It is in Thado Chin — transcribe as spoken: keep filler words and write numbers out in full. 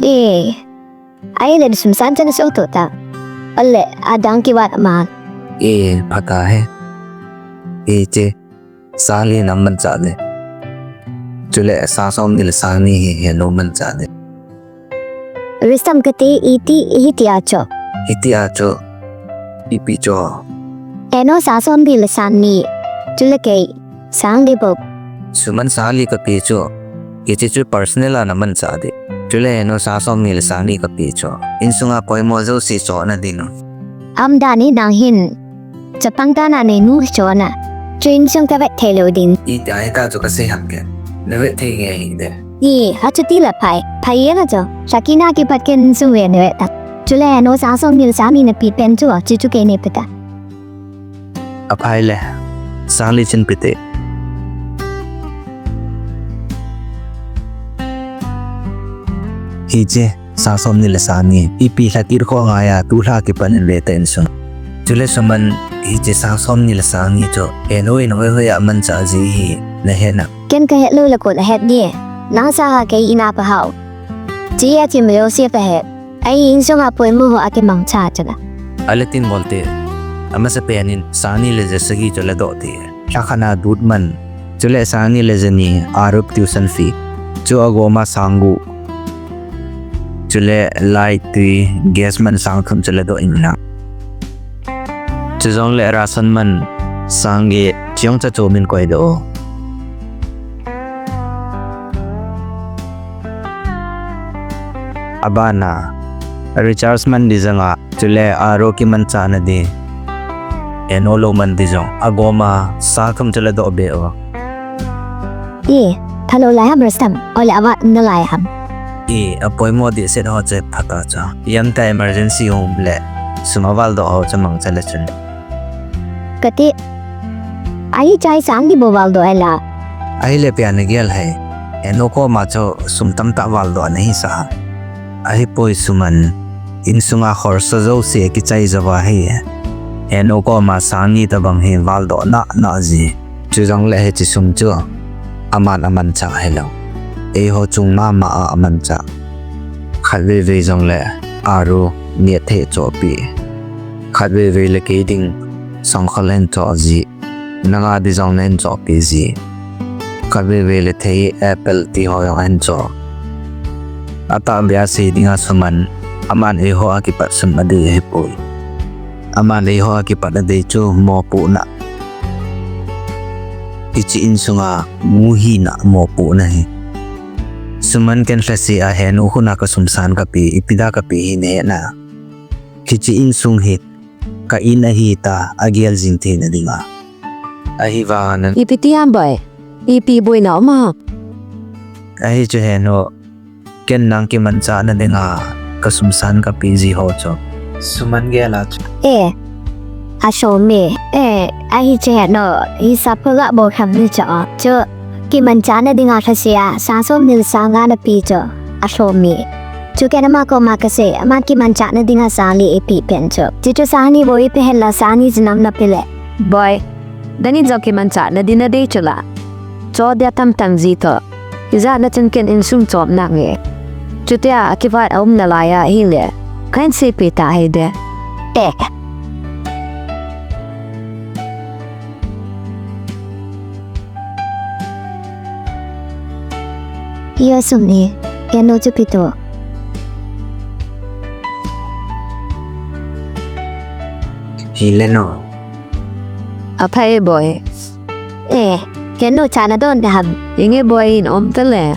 E, ahile sum san chan so to ta. Ale, adang kivat ma. E, pha tahe. Hiche, sang li namanchah le. Chule sang som ni le sang ni hi henu manchah le. Rustam kati iti, hitia chu. Hitia chu. Ipi chu. Henu sang som ni le sang ni. Chule kei. Sang li bou. Suman sang li kape chu. Hiche chu personal a namanchah ding. Chule henu sang som ni le sang ni kape chu. Insunga poimo jouse chohna ding. Aum dan hi nang hin. Chapang tana neinu hi chona. Chu insung kavet thei lou ding. Iti ahita chu kasei ham ke. Navet thei nge hide. E, achuti le phai. Phai e la chu. Sakina kipat ken insung ve navet ta. Chule henu sang som ni le sang ni nape pen chu. Chuchu kei neipe ta. Aphai le. Sang li chin pe te. Hiche, sang som ni le sang ni. Ipi lha kit kho ngai a, tulha kipan in ve ta insung. Chule suman, hiche sang som ni le sang ni chu. Henu in hoi hoi a manchah ji hi, nahe na. Ken kahet lou le koi nahet ding. Nang sanga kei ina pa hao. Chia chi meo se pa he. Ahi insunga poimo ho akimangcha chula. Ale tin bol te. Amasapen in sang ni le ja sagi chule doh te. Lha khat na dut man. Chule sang ni le ja ni arup tuition fee. Chu agoma sang gup. Chule light tui gas man sang thum chule doh in lang. Chujongle ration man sang get chong cha chu min koi doh. Abana, recharge man ding janga, chule aro kimanchahna ding. Henu lou man ding jong, agoma sang thum chule doh be o. E, phalou lai ham Rustam, ole avat nalai ham. E, apoimo ding set ho chu pha ta chu. Ipi ham tia emergency um le, sum aval doh ho chu mangcha le chun. Kati, ahi chai sang ni bou val doh e la. Ahile ipi a nagel ham. Henu koma chu sum tamtah val doh nahi sa. Ahipoi suman, insunga khorsa jouse kichai jou ahi. Henu koma sang ni tabang hi val doh nana ji. Chujongle hiche sum chu aman amanchah hilou. Eiho chung mama a amanchah. Khatvei vei jongle aro nethei chohpeh. Khatvei vei le kei ding songkhol hin choh ji. Nanga ding jong nahin chohpeh ji. Khatvei vei le thei apple ti ho jong ahin choh. Atahbeh a sei dinga suman, aman eiho a kipat sum adei ahipoi. Aman eiho a kipat adei chu mopohna. Hiche insunga muhina mopohna hi. Suman ken lhase a henu khut a kasum san kape, ipi dia kape hi nahe na. Hiche insung hi ka in ahita, agel jing theina dinga. Ahivanga. Ipi ti ham boi. Ipi boina um ham. Ahi chu henu. Ken nang kimanchahna dinga kasum san kape ji ho chu. Suman gel a chu. E. Alhom e. E, ahi chu henu. Hisap khat ga bol kham ni chu. Chu. Kimanchahna dinga lhase a, sang som ni le sang nga nape chu, alhom e. Chu ken ama koma kasei, ama kimanchahna dinga sang li eipe pen chu. Chuchu sang ni bou eipe hen la sang ni chu nang nape le. Boi, nangin jong kimanchahna ding nadei chu la. Choh dia tamtah ji toh. Ijat na chun ken insung chom nange. Chutia akivat aum nalai ahile. Kahin seipeh ta hide. E. Iyo sum e, henu chu ipi to. Hile no. Aphai boi. E, henu cha nadon ding ham. Inge boi in um tale.